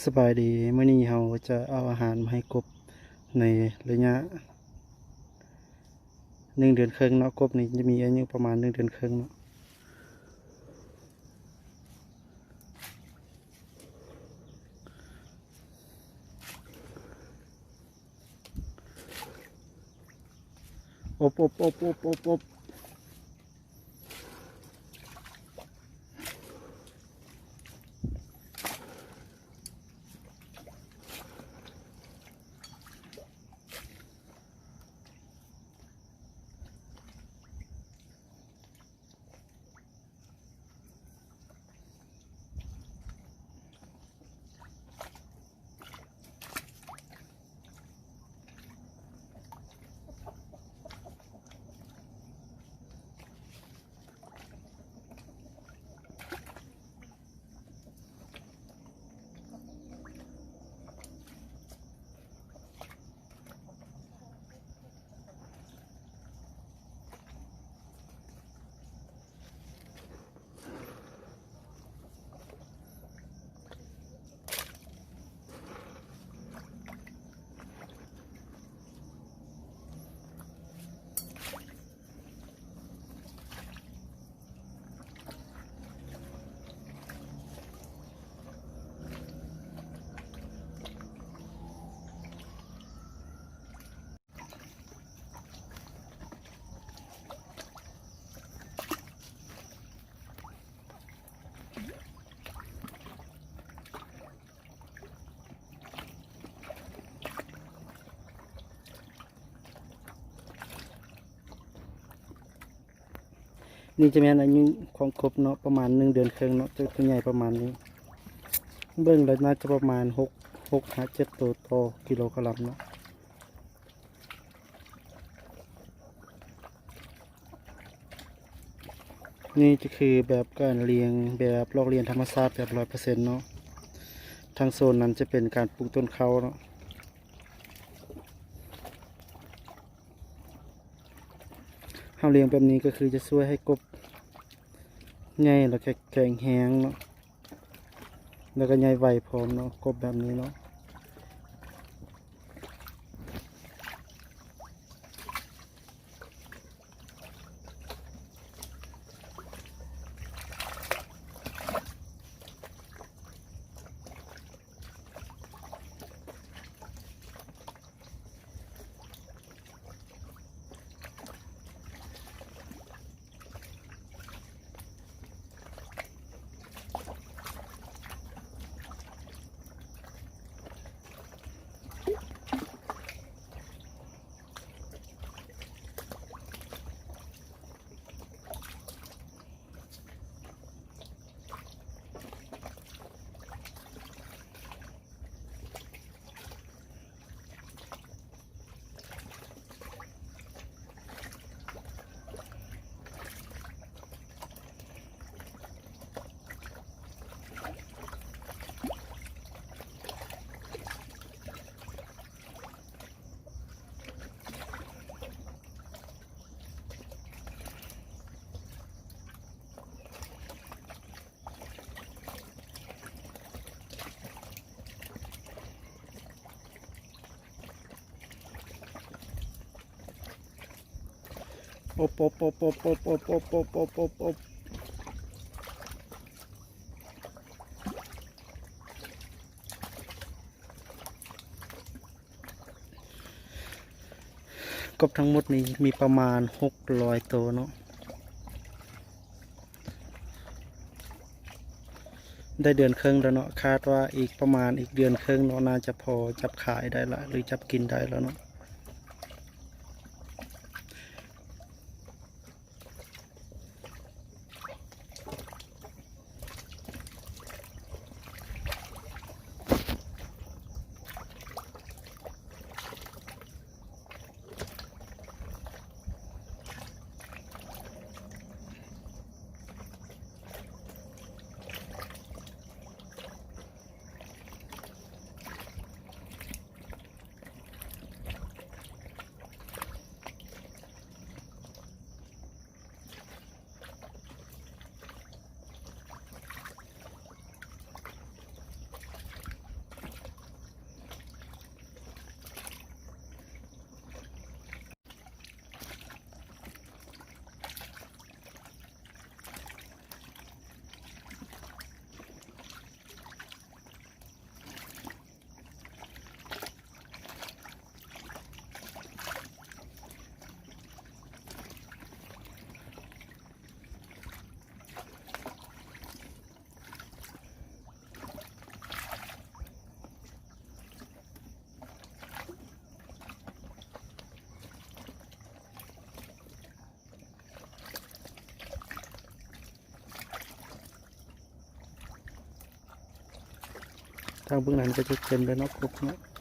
ສະບາຍດີ ມື້ນີ້ເຮົາຈະເອົາອາຫານມາໃຫ້ກົບໃນໄລຍະໜຶ່ງເດືອນເຄິ່ງເນາະ. ກົບນີ້ຈະມີອາຍຸປະມານໜຶ່ງເດືອນເຄິ່ງເນາະ. ອົບ ອົບ ອົບ ອົບ ອົບ ອົບ. ນີ້ຈະແມ່ນອາຍຸຂອງກົບເນາະ ປະມານໜຶ່ງເດືອນເຄິ່ງເນາະ ຈະຕົວໃຫຍ່ປະມານນີ້. ເບິ່ງແລ້ວໜ້າຈະປະມານຫົກ ຫົກຫາເຈັດໂຕຕໍ່ກິໂລກະລັມເນາະ. ນີ້ຈະຄືແບບການລ້ຽງແບບລອກລຽນທຳມະຊາດແບບຮ້ອຍເປີເຊັນເນາະ. ທາງໂຊນນັ້ນຈະເປັນການປູກຕົ້ນເຂົ້າເນາະ. ເຮົາລ້ຽງແບບນີ້ກໍຄືຈະຊ່ວຍໃຫ້ກົບໃຫຍ່ ແລ້ວກໍແຂງແຮງເນາະ ແລ້ວກໍໃຫຍ່ໄວພ້ອມເນາະ ກົບແບບນີ້ເນາະ.ອົບ ອົບ ອົບ ກົບທັງໝົດນີ້ມີປະມານຫົກຮ້ອຍໂຕເນາະ. ໄດ້ເດືອນເຄິ່ງແລ້ວເນາະ ຄາດວ່າອີກປະມານອີກເດືອນເຄິ່ງເນາະ ໜ້າຈະພໍຈັບຂາຍໄດ້ລະ ຫຼື ຈັບກິນໄດ້ແລ້ວເນາະ. ງເບື້ອງນັ້ນກໍຈະເຕັມແລ້ວເນາະ ຄົບເນາະ.